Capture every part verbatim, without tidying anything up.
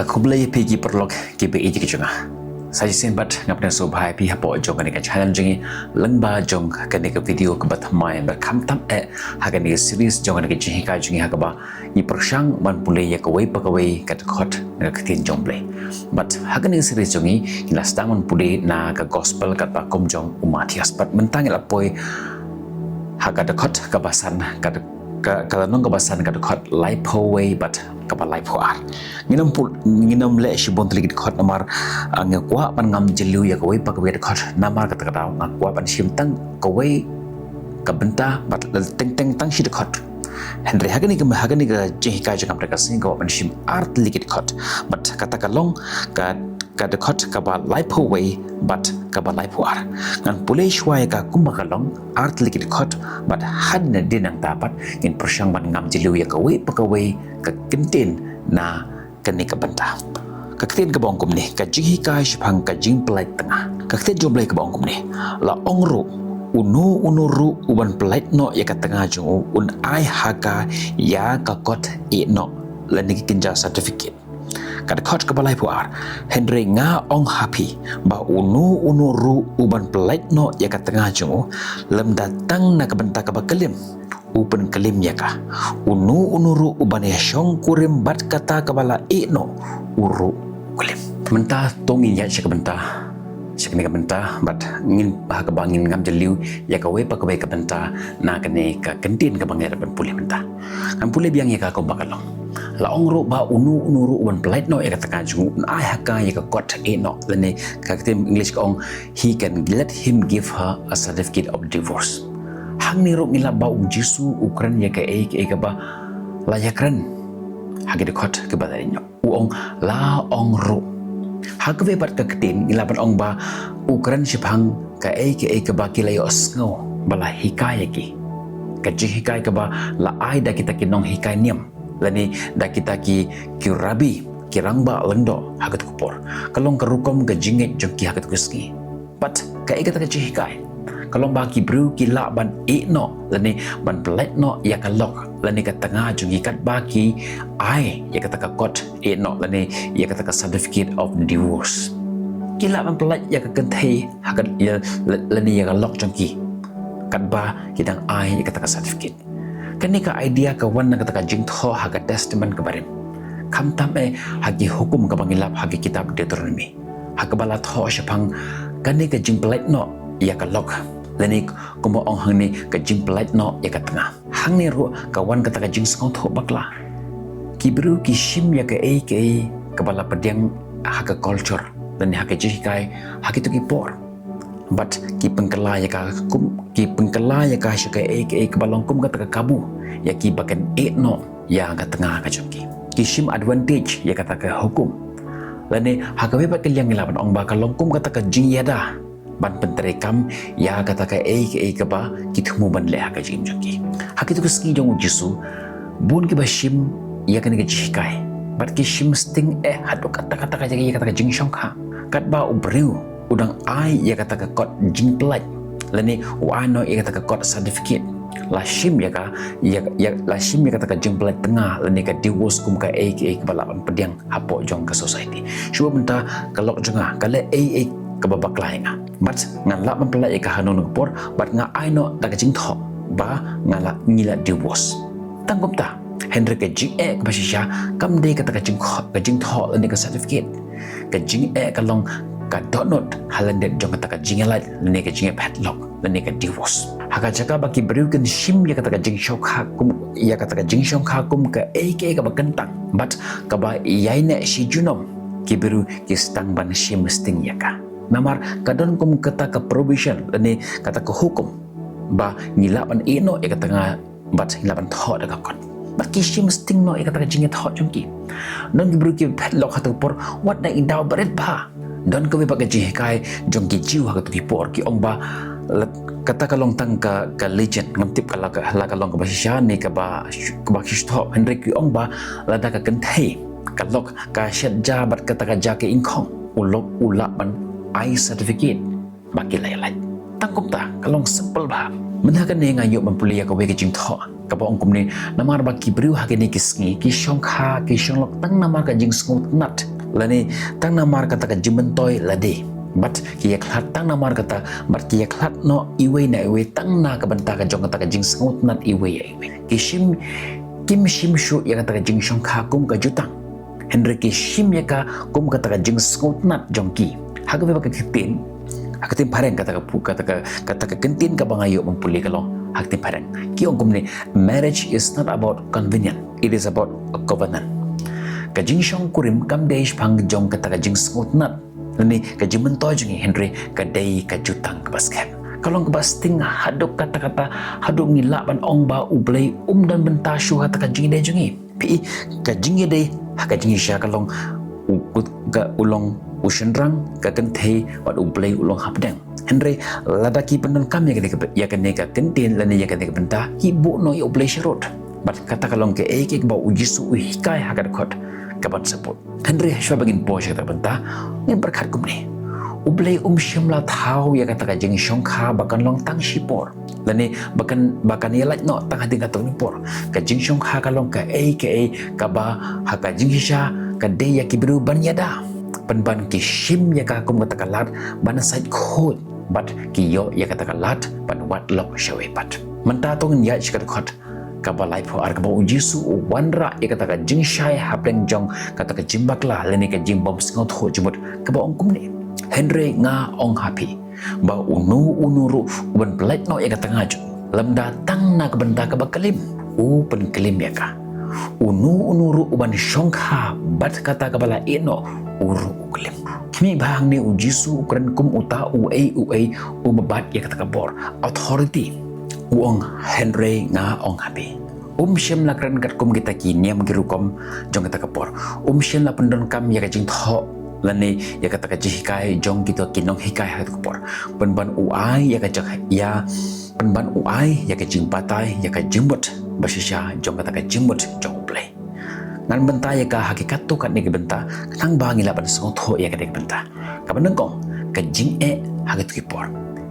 Khublei ïa phi ki paralok kiba ïeit ki jong nga. Sa shisien pat nga pdiang sngewbha ïa phi hapoh jong kane ka channel jong ngi, lyngba jong kane ka video kaba thymmai bad khamtam eh ha kane ka series jong kane ka jinghikai jong ngi ha kaba ngi pyrshang ban pule ïa kawei pa kawei ka dkhot na ka ktien jong U Blei. Bad ha kane ka series jong ngi ngi la sdang ban pule na ka gospel katba kum jong u Mathaios, bad mynta ngi la poi ha ka dkhot kaba san, ka, ka, ka lynnong kaba san, ka dkhot laiphew wei bad kaba laiphew ar. Ngin ym pu-, ngin ym leh shibun tylli ki dkhot namar, ah, nga kwah ban ngam jylliew ïa kawei pa kawei ka dkhot, namar kata ka daw nga kwah ban shim tang kawei ka bynta bad teng teng tang shi dkhot. Hynrei ha kane ka, ha kane ka jinghikai jong nga mynta ka sngi nga kwah ban shim ar tylli ki dkhot. Bad kata ka long ka, ka dkhot kaba laiphew wei bad kaba laiphew ar. Ngan pule shuwa ïa ka kumba ka long, ar tylli ki dkhot, bad hadien nangta pat ngin pyrshang ban ngam jylliew ïa kawei pa kawei ka kyntien na kane ka bynta. Ka ktien kaba ong kumne, ka jinghikai shaphang ka jingpynlait tnga. Ka ktien jong U Blei kaba ong kumne, la ong ruh, uno uno ruh uban pynlait noh ïa ka tnga jong u un ai ha ka ïa ka kot ïeh noh lane ki kynja certificate. Ka dkhot kaba laiphew ar, hynrei nga ong ha phi ba uno uno ruh uban pynlait noh ïa ka tnga jong u, lymda tang na ka bynta kaba klim, u pynklim ïa ka. Uno uno ruh uban ïashongkurim bad kata kaba la ïeh noh, u ruh u klim. Mynta to ngin ïaid sha ka bynta, sha kane ka bynta, bad ngin, ha kaba ngin ngam jylliew ïa kawei pa kawei ka bynta na kane ka kyntien kaba ngi la ban pule mynta. Ngan pule biang ïa ka kumba ka long. La ong ruh ba uno uno ruh uban pynlait noh ïa ka tnga jong u un ai ha ka ïa ka kot ïeh noh, lane ka ktien English ka ong, he can, let him give her a certificate of divorce. Hangne ruh ngi lap ba U Jisu u kren ïa kaei kaei kaba la ïakren ha ki dkhot kiba la ïeh noh. U ong, la ong ruh. Ha kawei pat ka ktien ngi lah ban ong ba u kren shaphang kaei kaei kaba ki la ïohsngew ba la hikai ïa ki. Ka jinghikai kaba la ai da kita ki nonghikai niam, lane da kita ki, ki rabbi, ki rangbah lyngdoh ha kato ka por. Ka long ka rukom ka jingngeit jong ki ha kato ka sngi. Bad kaei kata ka jinghikai? Ka long ba ki briew ki lah ban ïeh noh lane ban pynlait noh ïa ka lok lane ka tnga jong ki katba ki ai ïa kata ka kot ïeh noh lane ïa kata ka certificate of divorce. Ki lah ban pynlait ïa ka kynthei ha ka, ïa, la-, lane ïa ka lok jong ki katba ki dang ai ïa kata ka certificate. Kane ka idea ka wan na kata ka jingthoh ha ka Testament kaba rim, khamtam eh ha ki hukum kaba ngi lap ha ki kitab Deuteronomy, ha kaba la thoh shaphang kane ka jingpynlait noh ïa ka lok, lane kumba ong hangne, ka jingpynlait noh ïa ka tnga. Hangne ruh ka wan kata ka jingsngewthuh bakla. Ki briew ki shim ïa kaei kaei kaba la pdiang ha ka culture lane ha ka jinghikai ha kito ki por. Bad ki pynkylla ïa ka kum, ki pynkylla ïa ka sha kaei kaei kaba long kum kata ka kabu ïa ki ba kin ïeh noh ïa ka tnga ka jong ki. Ki shim advantage ïa kata ka hukum. Lane ha kawei pat ka liang ngi lah ban ong ba ka long kum kata ka jingïada ban pyntreikam ïa kata kaei kaei kaba ki thmu ban leh ha ka jingim jong ki. Ha kito ki sngi jong U Jisu, bun kiba shim ïa kane ka jinghikai bad ki shim sting eh haduh kata kata ka jaka ïa kata ka jingshongkha. Katba u briew u dang ai ïa kata ka kot jingpynlait lane u ai noh ïa kata ka kot certificate, la shim ïa ka, ïa, ïa, la shim ïa kata ka jingpynlait tnga lane ka divorce kum kaei kaei kaba lah ban pdiang hapoh jong ka society. Shuwa mynta ka lok jong nga ka leh ei ei kaba bakla ïa nga. Bad nga lah ban pynlait ïa ka hano hano ka por bad nga ai noh da ka jingthoh ba nga lah, ngi lah divorce. Tang kumta, hynrei ka jingeh kaba shisha kam dei kata ka jingkho-, ka jingthoh lane ka certificate. Ka jingeh ka long ka dohnud ha lyndet jong kata ka jingïalait lane ka jingïaphetlok lane ka divorce. Ha ka jaka ba ki briew kin shim ïa kata ka jingshongkha kum, ïa kata ka jingshongkha kum kaei kaei kaba kyntang bad kaba ïaineh shi junom, ki briew ki sdang ban shim sting ïa ka. Namar ka don kum kata ka provision lane kata ka hukum ba ngi lah ban ïeh noh ïa ka tnga bad ngi lah ban thoh da ka kot. Bad ki shim sting noh ïa kata ka jingïathoh jong ki. Don ki briew ki phetlok ha kato ka por wat na i daw barit bha. Don kawei pat ka jinghikai jong ki Jiw ha kato ki por, ki ong ba la, kata ka long tang ka, ka legend, ngam tip ka la ka, la ka long kaba shisha ne kaba, kaba shu thoh, hynrei ki ong ba lada ka kynthei ka lok ka shet ja bad kata ka ja ka ingkhong, u lok u lah ban ai certificate ba ki la ïalait. Tang kumta, ka long simple bha. Mynta kane nga ïoh ban pule ïa kawei ka jingthoh kaba ong kumne, namar ba ki briew ha kine ki sngi ki shongkha, ki shonglok tang namar ka jingsngewtynnat lane tang namar kata ka jingmyntoi lade, bad ki ïakhlad tang namar kata, bad ki ïakhlad noh iwei na iwei tang na ka bynta ka jong kata ka jingsngewtynnat iwei ïa iwei. Ki shim, kim shim shuh ïa kata ka jingshongkha kum ka jutang, hynrei ki shim ïa ka kum kata ka jingsngewtynnat jong ki. Ha kawei pat ka ktien, ha ka ktien phareng kata ka pu-, kata ka, kata ka kyntien kaba nga ïoh ban pule ka long ha ka ktien phareng. Ki ong kumne, "Marriage is not about convenience, it is about a covenant." Ka jingshongkurim kam dei shaphang jong kata ka jingsngewtynnat lane ka jingmyntoi jong ngi, hynrei ka dei ka jutang kaba skhem. Ka long kaba sting haduh katta katta, haduh ngi lah ban ong ba U Blei um don bynta shuh ha kata ka jingïadei jong ngi. Phi i, ka jingïadei ha ka jingshisha ka long u, u, ka, u long u shynrang, ka kynthei bad U Blei u long hapdeng. Hynrei lada ki pyndonkam ïa kane ka, ïa kane ka kyntien lane ïa kane ka bynta, ki buh noh ïa U Blei sharud. Bad kata ka long kaei kaei kaba U Jisu u hikai ha ka dkhot kaban sa bud. Hynrei hashwa ba ngin poi sha kata ka bynta, ngin pyrkhat kumne: U Blei um shym la thaw ïa kata ka jingshongkha ba kan long tang shipor, lane ba kan, ba kan ïalait noh tang hadien katto katne por. Ka jingshongkha ka long kaei kaei kaba ha ka jingshisha ka dei ïa ki briew ban ïada, pynban ki shim ïa ka kum kata ka lad ban sait khuid, bad ki ïoh ïa kata ka lad ban wad lok shawei pat. Mynta to ngin ïaid sha ka dkhot kaba laiphew ar, kaba U Jisu u wanrah ïa kata ka jingshai hapdeng jong kata ka jingbakla lane ka jingbymsngewthuh jingmut, kaba ong kumne: "Hynrei nga ong ha phi, ba uno uno ruh uban pyllait noh ïa ka tnga jong u, lymda tang na ka bynta kaba klim, u pynklim ïa ka. Uno uno ruh uban shongkha bad kata kaba la ïeh noh, u ruh u klim." Khmih bha, hangne U Jisu u kren kum uta uei uei uba bat ïa kata ka bor, authority. U ong, "Hynrei nga ong ha phi." Um shym la kren katkum kita ki niam ki rukom jong kata ka por. Um shym la pyndonkam ïa ka jingthoh lane ïa kata ka jinghikai jong kita ki nonghikai ha kata ka por. Pynban u ai ïa ka jing, ïa, pynban u ai ïa ka jingbatai ïa ka jingmut ba shisha jong kata ka jingmut jong U Blei. Ngan bynta ïa ka ha ki katto katne ki bynta, khnang ba ngi lah ban sngewthuh ïa kane ka bynta. Kaba nyngkong, ka jingeh ha kito ki por.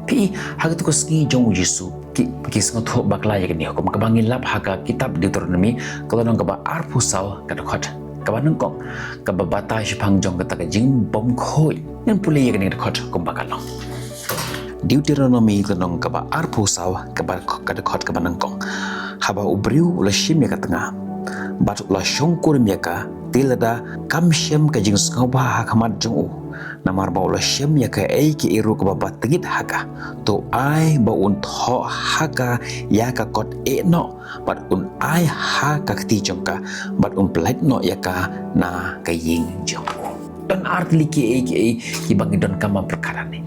Phi i, ha kito ki sngi jong U Jisu, ki, ki sngewthuh bakla ïa kane ka hukum, kaba ngi lap ha ka kitab Deuteronomi, ka lynnong kaba arphew saw, ka dkhot kaba nyngkong, kaba batai shaphang jong kata ka jingbymkhuid. Ngin pule ïa kane ka dkhot kumba ka long. Deuteronomi lynnong kaba arphew saw, kaba, ka dkhot kaba nyngkong. Haba u briew u la shim ïa ka tnga bad u la shongkurim ïa ka, te lada kam shem ka jingsngewbha ha khmat jong u, namar ba u la shem ïa kaei kaei ruh kaba batngit ha ka, to ai ba un thoh ha ka ïa ka kot eh noh, bad un ai ha ka kti jong ka, bad un pyllait noh ïa ka na ka ïing jong u. Don ar tylli kiei kiei kiba ngi donkam ban pyrkhat hangne.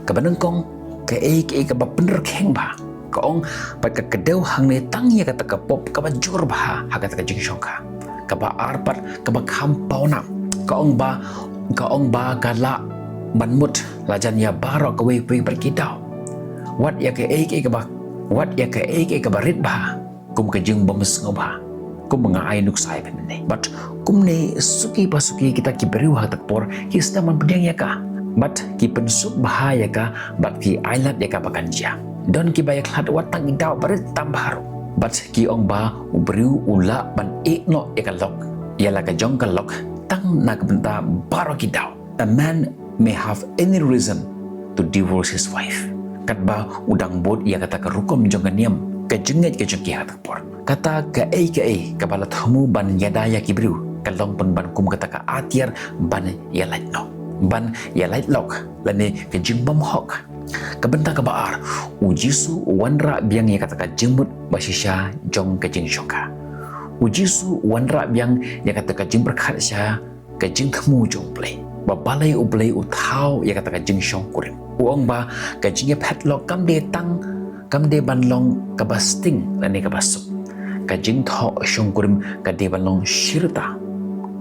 Kaba nyngkong, kaei kaei kaba pynrkheng bha. Ka ong, bad ka kdew hangne tang ïa kata ka pop kaba jur bha ha kata ka jingshongkha. Kaba ar pat, kaba kham pawnam. Ka ong ba, ka ong ba ka lah ban mut lajan ïa baroh kawei kawei bad ki daw. Wat ïa kaei kaei kaba, wat ïa kaei kaei kaba rit bha, kum ka jingbymsngewbha, kum nga ai nuksa ïa phi mynne. Bad kumne suki pa suki kita ki briew ha kata ka por ki sdang ban pdiang ïa ka, bad ki pynsuk bha ïa ka, bad ki ailad ïa ka ba kan jia. Don kiba ïakhlad wat tang ki daw barit tam bha ruh. Bad ki ong ba u briew u lah ban ïeh noh ïa ka lok, ïa la ka jong ka lok, tang na ka bynta baroh ki daw. A man may have any reason to divorce his wife. Katba u dang bud ïa kata ka rukom jong ka niam, ka jingngeit ka jong ki ha kata ka por. Kata kaei kaei kaba la thmu ban ïada ïa ki briew, ka long pynban kum kata ka atiar ban ïalait noh, ban ïalait lok, lane ka jingbymhok. Ka bynta kaba ar, U Jisu u wanrah biang ïa kata ka jingmut ba shisha jong ka jingshongkha. U Jisu u wanrah biang ïa kata ka jingpyrkhat sha ka jingthmu jong U Blei. Ba balei U Blei u thaw ïa kata ka jingshongkurim. U ong ba ka jingïaphet lok kam dei tang, kam dei ban long kaba sting lane kaba suk. Ka jingthoh shongkurim ka dei ban long shi rta.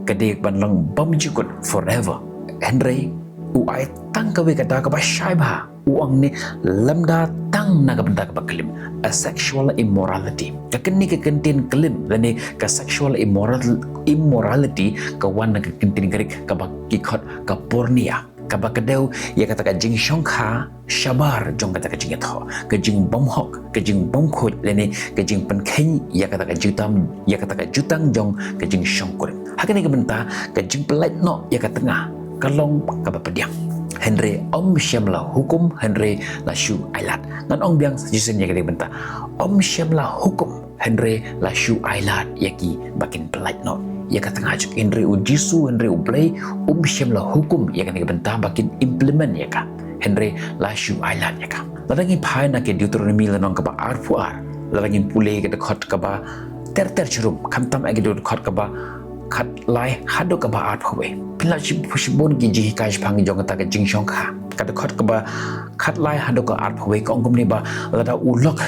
Ka dei ban long bymjukut, forever. Hynrei u ai tang kawei ka daw kaba shai bha. U ong ne, lymda tang na ka bynta kaba klim, a sexual immorality. Ka kane ka kyntien klim lane ka sexual immoral-, immorality ka wan na ka kyntien Greek kaba ki khot ka porneia. kaba kdew ïa kata ka jingshongkha shabar jong kata ka jingïathoh, ka jingbymhok, ka jingbymkhuid lane ka jingpynkheiñ ïa kata ka jutang, ïa kata ka jutang jong ka jingshongkurim. Ha kane ka bynta ka jingpyllait noh ïa ka tnga ka long kaba pdiang. Hynrei ym shym la hukum hynrei la shu ailad. Ngan ong biang sa shisien ïa kane ka bynta. Ym shym la hukum hynrei la shu ailad ïa ki ba kin pynlait noh ïa ka tnga jong ki. Hynrei U Jisu, hynrei U Blei um shym la hukum ïa kane ka bynta ba kin implement ïa ka, hynrei la shu ailad ïa ka. Lada ngin phai na ki Deuteronomi lynnong kaba arphew ar, lada ngin pule ka dkhot kaba ter ter shirum, khamtam ïa ki dkhot kaba khatlai haduh kaba arphew wei. Pynlait shi, shibun ki jinghikai shaphang jong kata ka jingshongkha. Ka dkhot kaba khatlai haduh ka arphew wei ka ong kumne ba lada u lok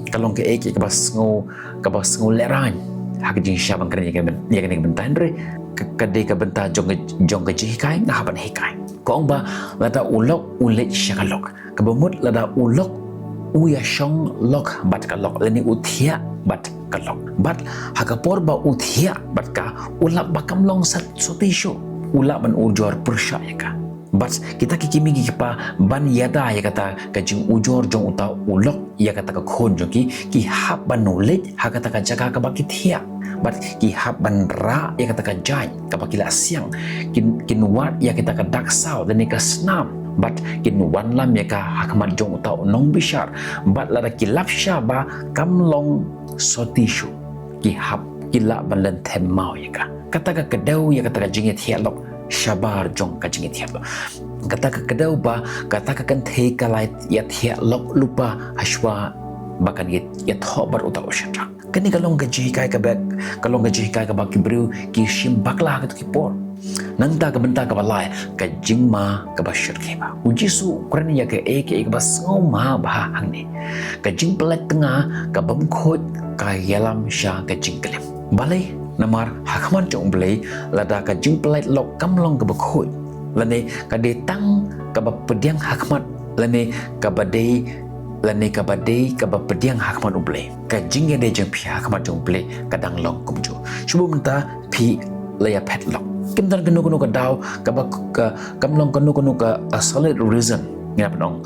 ka long kaei kaei kaba sngew, kaba sngew lehraiñ ha ka jingshisha ban kren ïa kane ka byn-, ïa kane ka bynta, hynrei ka, ka dei ka bynta jong ka, jong ka jinghikai, nga hap ban hikai. Ka ong ba lada u lok u leit sha ka lok, kaba mut lada u lok u ïashong lok bad ka lok lane u thiah bad ka lok, bad ha ka por ba u thiah bad ka, u lap ba kam long sat shuh, u lah ban ujor pyrshah ïa ka. Bad kita ki kmie ki kpa ban ïada ïa kata ka jingujor jong uta u lok ïa kata ka khun jong ki, ki hap ban leit ha kata ka jaka kaba ki thiah. Bad ki hap ban rah ïa kata ka jaiñ kaba ki la siang. Kin, kin wad ïa kata ka dak saw lane ka snam. Bad kin wanlam ïa ka ha khmat jong uta u nongbishar. Bad lada ki lap sha ba kam long shuh, ki hap, ki lah ban lynthem maw ïa ka. Kata ka kdew ïa kata ka jingïathiah lok shabar jong ka jingïathiah lok. Kata ka kdew ba kata ka kynthei ka la ïathiah lok lypa hashwa ba kan ïa, ïathoh bad uta u shynrang. Kane ka long ka jinghikai kaba, ka long ka jinghikai kaba ki briew ki shim bakla ha kato ki por. Nangta ka bynta kaba lai, ka jingma kaba shyrkhei bha. U Jisu u kren ïa kaei kaei kaba sngewma bha hangne. Ka jingpyllait tnga ka bymkhuid ka ïalam sha ka jingklim. Balei? Namar ha khmat jong U Blei lada ka jingpyllait lok kam long kaba khuid, lane ka dei tang kaba pdiang ha khmat, lane kaba dei, lane kaba dei kaba pdiang ha khmat U Blei, ka jingïadei jong phi ha khmat jong U Blei ka dang long kumjuh. Shu bun mynta phi la ïa phet lok. Kim don kano kano ka daw kaba ka, kam long kano kano ka, a solid reason, ngi hap ban ong,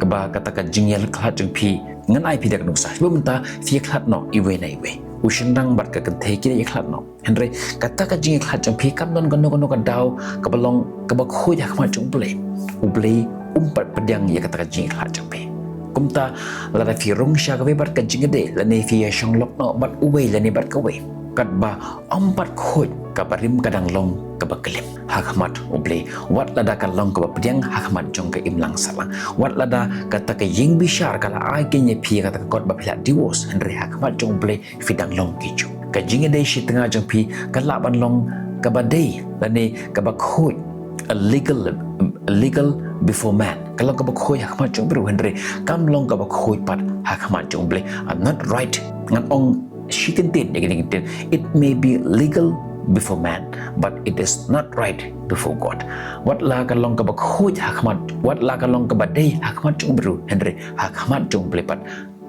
kaba kata ka jingïakhlad jong phi, ngan ai phi da ka nuksa. Shu bun mynta phi ïakhlad noh iwei na iwei. U shynrang bad ka kynthei ki la ïakhlad noh. Hynrei kata ka jingïakhlad jong phi kam don kano kano ka daw kaba long kaba khuid ha khmat jong U Blei. U Blei um pat pdiang ïa kata ka jingïakhlad jong phi. Kumta lada phi rung sha kawei bad ka jingïadei, lane phi ïashong lok noh bad uwei lane bad kawei, katba ym pat khuid, ka barim ka dang long kaba klim ha khmat U Blei. Wat lada ka long kaba pdiang ha khmat jong ka imlang sahlang, wat lada kata ka ïingbishar ka la ai kynnoh ïa phi ïa kata ka kot ba phi la divorce, hynrei ha khmat jong U Blei phi dang long kijuh. Ka jingïadei shi tnga jong phi ka lah ban long kaba dei lane kaba khuid, a legal, a legal before man. Ka long kaba khuid ha khmat jong u briew, hynrei kam long kaba khuid pat ha khmat jong U Blei. And not right. Ngan ong shi kyntien, ïa kane ka kyntien. It may be legal before man, but it is not right before God. Wat la ka long kaba khuid ha khmat, wat la ka long kaba dei ha khmat jong u briew, hynrei ha khmat jong U Blei pat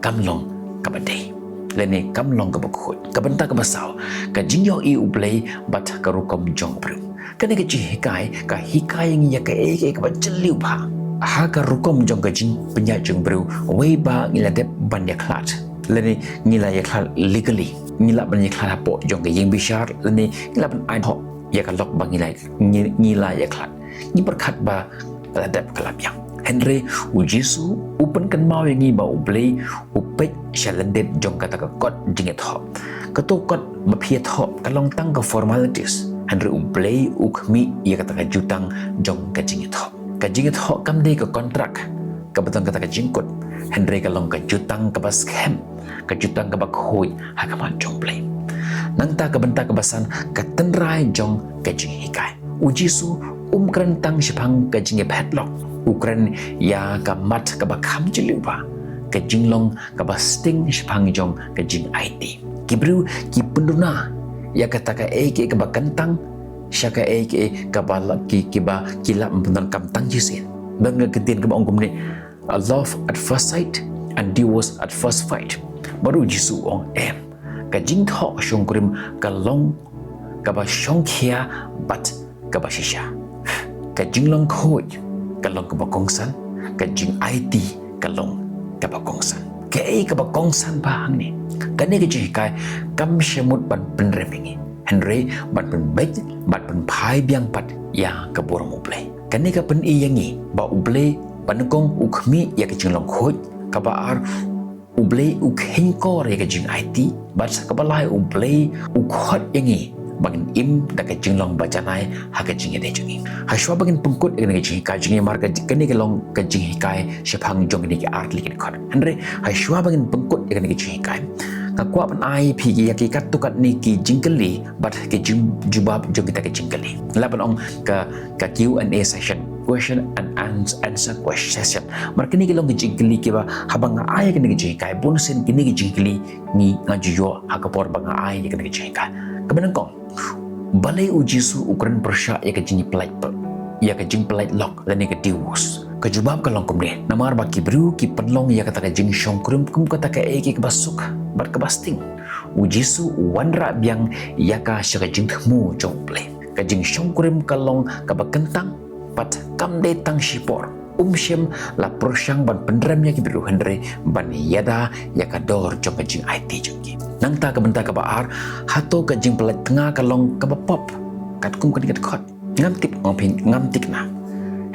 kam long kaba dei, lane kam long kaba khuid. Ka bynta kaba saw, ka jingïohi U Blei bad ka rukom jong u briew. Kane ka jinghikai ka hikai ïa ngi ïa kaei kaei kaba jylliew bha ha ka rukom jong ka jingpynïaid jong u briew, wei ba ngi la dep ban ïakhlad, lane ngi la ïakhlad legally, ngi lah ban ïakhlad hapoh jong ka ïingbishar, lane ngi lah ban ai ïa ka lok ba ngi la, ngi, ngi la ïakhlad. Ngi pyrkhat ba ka la dep ka la biang. Hynrei U Jisu u pynkynmaw ïa ngi ba U Blei u peit sha lyndet jong kata ka kot jingïathoh. Kato kot ba phi ïathoh ka long tang ka formalities, hynrei U Blei u khmih ïa kata ka jutang jong ka jingïathoh. Ka jingïathoh kam dei ka kontrak kaba don kata ka jingkut, hynrei ka long ka jutang kaba skhem, ka jutang kaba khuid ha khmat jong U Blei. Nangta ka bynta kaba san, ka tynrai jong ka jinghikai. U Jisu um kren tang shaphang ka jingïaphet lok, u kren ïa ka mat kaba kham jylliew bha, ka jinglong kaba sting shaphang jong ka jingaiti. Ki briew ki pynduna ïa kata kaei kaei kaba kyntang sha kaei kaei kaba la, ki, kiba ki lah ban pyndonkam tang shisien. Don ka kyntien kaba ong kumne, a love at first sight and divorce at first fight. Bad U Jisu u ong em, ka jingthoh shongkurim ka long kaba shongkhia bad kaba shisha. Ka jinglong khuid ka long kaba kongsan, ka jingaiti ka long kaba kongsan. Kaei kaba kongsan ba hangne? Kane ka jinghikai kam shym mut ban pynrem ïa ngi, hynrei ban pynbeit, ban pynphai biang pat ïa ka burom U Blei. Kane ka pyni ïa ngi ba U Blei ba nyngkong u khmih ïa ka jinglong khuid, kaba ar U Blei u kheiñkor ïa ka jingaiti, bad sa kaba lai U Blei u khot ïa ngi ba ngin im da ka jinglong ba janai ha ka jingïadei jong ngi. Hashwa ba ngin pynkut ïa kane ka jinghikai jong ngi, namar ka, kane ka long ka jinghikai shaphang jong kine ki ar tylli ki dkhot. Hynrei hashwa ba ngin pynkut ïa kane ka jinghikai, nga kwah ban ai phi ïa ki katto katne ki jingkylli bad ki jing-, jubab jong kita ki jingkylli. Lah ban ong ka, ka Q and A session, question and ans-, answer question session. Namar kine ki long ki jingkylli kiba haba nga ai kane ka jinghikai, bunsien kine ki jingkylli ngi, nga ju ïoh ha ka por ba nga ai kane ka jinghikai. Kaba nyngkong, balei U Jisu u kren pyrshah ïa ka jingïapyllait, ïa ka jingpyllait lok lane ka divorce? Ka jubab ka long kumne: namar ba ki briew ki pynlong ïa kata ka jingshongkurim kum kata kaei kaei kaba suk bad kaba sting. U Jisu u wanrah biang ïa ka sha ka jingthmu jong U Blei. Ka jingshongkurim ka long kaba kyntang, bad kam dei tang shipor. Um shym la pyrshang ban pynrem ïa ki briew, hynrei ban ïada ïa ka dor jong ka jingaiti jong ki. Nangta ka bynta kaba ar, hato ka jingpyllait tnga ka long kaba pop katkum kane ka dkhot? Ngam tip, ong phi, ngam tip na.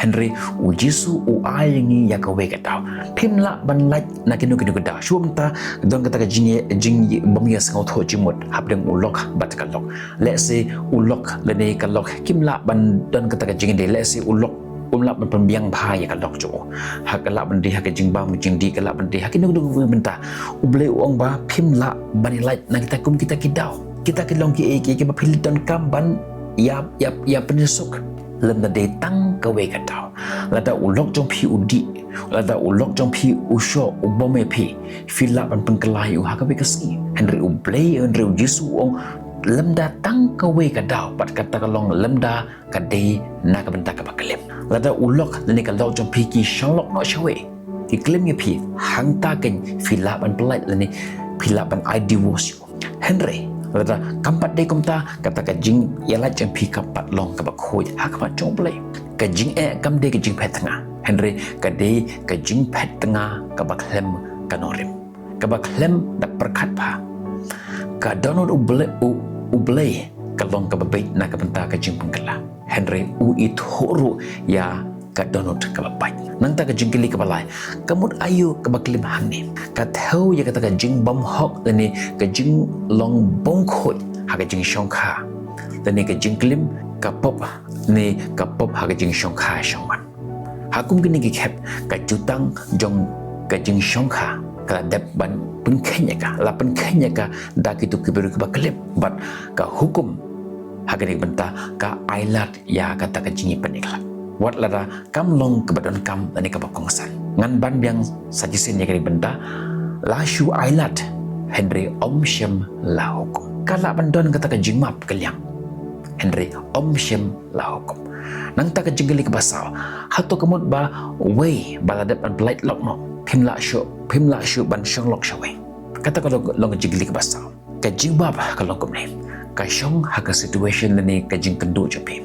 Hynrei U Jisu u ai ïa ngi ïa kawei ka daw. Phim lah ban lait na kino kino ki daw. Shuwa mynta don kata ka jing, jing bym ïa sngewthuh jingmut hapdeng u lok bad ka lok. Lehse u lok lane ka lok kim lah ban don kata ka jingïadei. Lehse u lok um lah ban pynbiang bha ïa ka lok jong u. Ha ka lah ban dei ha ka jingbam jingdih, ka lah ban dei ha kino kino ki bynta. U Blei u ong ba phim lah ban ïa lait na kita kum kita ki daw. Kita ki long kiei kiei kiba phi donkam ban ïa, ïa, ïa pynsuk. Lymda dei tang kawei ka daw. Lada u lok jong phi u dih, lada u lok jong phi u shoh, u bom ïa phi, phi lah ban pynkylla ïa u ha kawei ka sngi. Hynrei U Blei, hynrei U Jisu u ong lymda tang kawei ka daw, bad kata ka long lymda ka dei na ka bynta kaba klim. Lada u lok lane ka lok jong phi ki shong lok noh shawei, ki klim ïa phi, hangta keiñ phi lah ban pyllait lane phi lah ban ai divorce. Hynrei lada kam pat dei kumta, kata ka jingïalait jong phi ka pat long kaba khuid ha khmat jong U Blei. Ka jingeh kam dei ka jingphet tnga, hynrei ka dei ka jingphet tnga kaba khlem ka nongrim, kaba khlem da pyrkhat bha. Ka dohnud U Blei, U, U Blei ka long kaba beit na ka bynta ka jingpynkylla, hynrei u ithuh ruh ïa ka dohnud kaba pait. Nangta ka jingkylli kaba lai, ka mut aïu kaba klim hangne? Ka thew ïa kata ka jingbymhok lane ka jinglong bymkhuid ha ka jingshongkha, lane ka jingklim, ka pop, ne ka pop ha ka jingshongkha shongman. Ha kum kine ki khep, ka jutang jong ka jingshongkha ka la dep ban pynkheiñ ïa ka, la pynkheiñ ïa ka da kito ki briew kiba klim, bad ka hukum ha kane ka bynta ka ailad ïa kata ka jingïapyniklad. Wat lada kam long kaba donkam lane kaba kongsan. Ngan ban biang sa shisien ïa kane ka bynta, la shu ailad, hynrei ym shym la hukum. Ka lah ban don kata ka jingmap kylliang, hynrei ym shym la hukum. Nangta ka jingkylli kaba saw, hato ka mut ba wei ba la dep ban pyllait lok noh, phim lah shuh, phim lah shuh ban shong lok shawei? Kata ka long, long ka jingkylli kaba saw. Ka jingjubab ka long kumne: ka shong ha ka situation lane ka jingkynduh jong phi.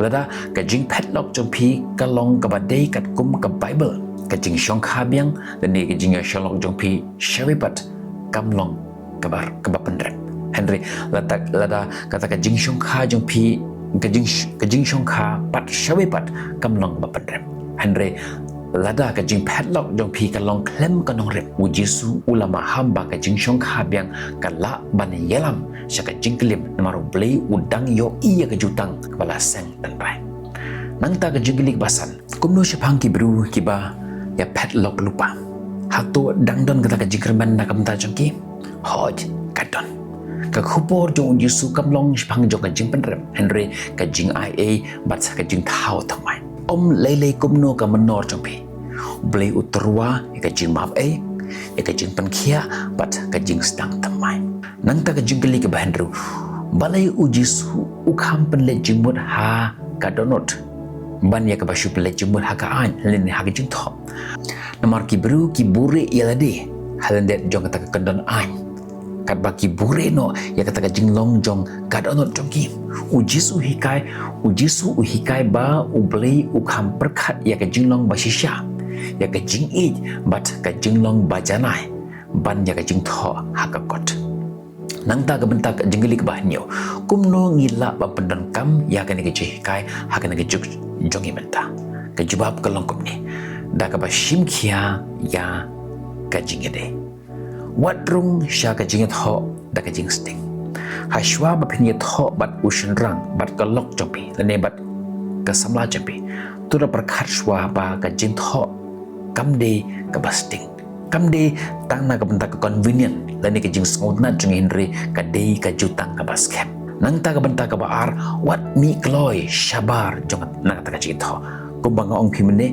Lada ka jingphet lok jong phi ka long kaba dei katkum ka Baibl, ka jingshongkha biang lane ka jingïashong lok jong phi shawei pat kam long kaba, kaba pynrem. Hynrei lada, lada kata ka jingshongkha jong phi, ka jing, ka jingshongkha pat shawei pat kam long kaba pynrem, hynrei lada ka jingphet lok jong phi ka long khlem ka nongrim, U Jisu u la maham ba ka jingshongkha biang ka lah ban ïalam sha ka jingklim, namar U Blei u dang ïohi ïa ka jutang kaba la seng tynrai. Nangta ka jingkylli kaba san, kumno shaphang ki briew kiba ïaphet lok lypa? Hato dang don kata ka jingkyrmen na ka bynta jong ki? Hooid, ka don. Ka khubor jong U Jisu kam long shaphang jong ka jingpynrem, hynrei ka jingai ei bad sa ka jingthaw thymmai. Ym lei lei kumno ka mynnor jong phi, U Blei u tyrwa ïa ka jingmap ei, ïa ka jingpynkhiah bad ka jingsdang thymmai. Nangta ka jingkylli kaba hynriew, balei U Jisu u kham pynleit jingmut ha ka dohnud ban ïa kaba shu pynleit jingmut ha ka aiñ lane ha ka jingthoh? Namar ki briew ki buhrieh ïa lade ha lyndet jong kata ka kyndon aiñ. Katba ki buhrieh noh ïa kata ka jinglong jong ka dohnud jong ki, U Jisu u hikai, U Jisu u hikai ba U Blei u kham pyrkhat ïa ka jinglong ba shisha, ïa ka jingïeit bad ka jinglong ba janai ban ïa ka jingthoh ha ka kot. Nangta ka bynta ka jingkylli kaba hynñiew, kumno ngi lah ban pyndonkam ïa kane ka jinghikai ha kane ka juk jong ngi mynta? Ka jubab ka long kumne: da kaba shim khia ïa ka jingïadei. Wat rung sha ka jingïathoh da ka jingsting. Hashwa ba phin ïathoh bad u shynrang, bad ka lok jong phi, lane bad ka samla jong phi, to da pyrkhat shwa ba ka jingthoh kam dei kaba sting, kam dei tang na ka bynta ka convenient lane ka jingsngewtynnat jong ngi, hynrei ka dei ka jutang kaba skhem. Nangta ka bynta kaba ar, wat mih kloi shabar jong na kata ka jingïathoh. Kumba nga ong phi mynne,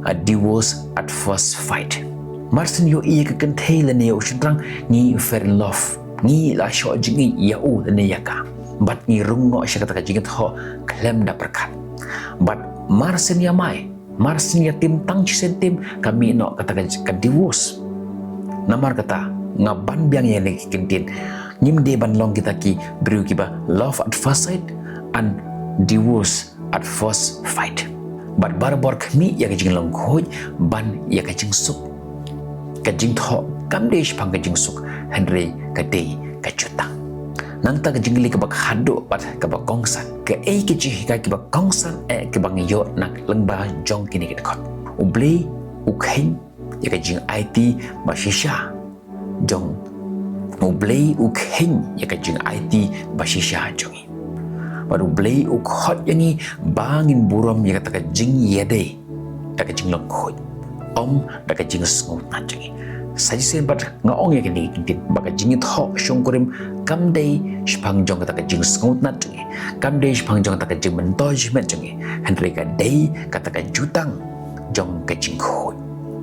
a divorce at first fight. Mar shen ïohi ïa ka kynthei lane ïa u shynrang, ngi fair in love, ngi la shoh jingïeit ïa u lane ïa ka, bad ngi rung noh sha kata ka jingïathoh khlem da pyrkhat. Bad mar shen ïamai, mar shen ïatim tang shisien tim, ka mih noh kata ka, ka divorce. Namar kata, nga ban biang ïa kane ka kyntien, ngim dei ban long kita ki briew kiba love at first sight and divorce at first fight. Bad barabor khmih ïa ka jinglong khuid ban ïa ka jingsuk. Ka jingthoh kam dei shaphang ka jingsuk, hynrei ka dei ka jutang. Nangta ka jingkylli kaba khadduh bad kaba kongsan, kaei ka jinghikai kaba kongsan eh kaba ngi ïoh na lyngba jong kine ki dkhot? U Blei u kheiñ ïa ka jingaiti ba shisha jong, U Blei u kheiñ ïa ka jingaiti ba shisha jong ngi. Bad U Blei u khot ïa ngi ba ngin burom ïa kata ka jingïadei da ka jinglong khuid, ym da ka jingsngewtynnat jong ngi. Sa shisien pat nga ong ïa kane ka kyntien ba ka jingïathoh shongkurim kam dei shaphang jong kata ka jingsngewtynnat jong ngi, kam dei shaphang jong kata ka jingmyntoi jingmyntoi jong ngi, hynrei ka dei kata ka jutang jong ka jingkhuid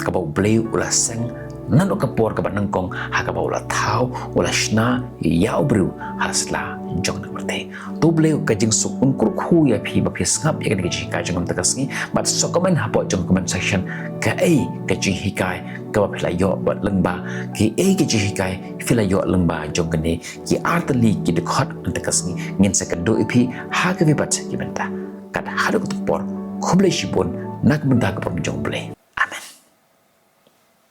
kaba U Blei u la seng naduh ka por kaba nyngkong, ha kaba u la thaw, u la shna ïa u briew ha sla jong nongpyrthei. To U Blei ka jingsuk un kyrkhu ïa phi ba phi sngap ïa kane ka jinghikai jong nga mynta ka sngi, bad shu comment hapoh jong comment section kaei ka jinghikai kaba phi la ïoh bad lyngba, kaei ka jinghikai phi la ïoh lyngba jong kine ki artylli ki dkhot mynta ka sngi. Ngin sa kynduh ïa phi ha kawei pat ki bynta. Kat haduh katta ka por, khublei shibun na ka bynta ka burom jong U Blei.